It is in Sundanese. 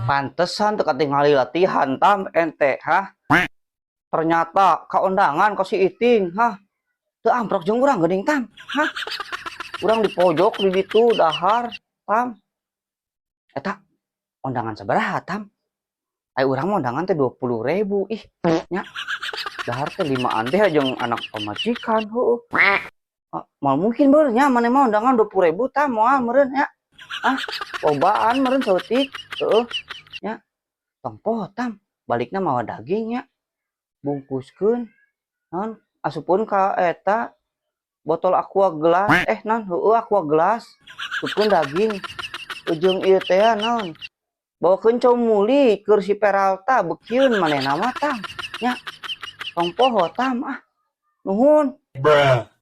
Pantesan teu katingali latihan, Tam, ente, hah? Ternyata kaondangan ka si Iting, hah? Teu amprok jeung urang geuning, Tam, hah? Urang di pojok di ditu dahar, Tam. Eta ondangan sabaraha, Tam? Ai urang mah ondangan teh 20.000, ih, nya. Dahar teh limaan teh jeung anak pamajikan, heueuh. Ah, moal mungkin meureun nya maneh mah undangan 20.000, Tam, moal meureun nya. Ah, lobaan meureun saeutik, heueuh, nya. Tong poho, Tam, balikna mawa daging nya. Bungkuskeun, naon, asupkeun ka eta botol Aqua gelas, eh, naon, heueuh, Aqua gelas, asupkeun daging. Ujung ieu teh naon? Bawakeun cau muli keur si Peralta, beukieun manehna mah, Tam, nya. Tong poho, Tam, ah. Nuhun. Bruh.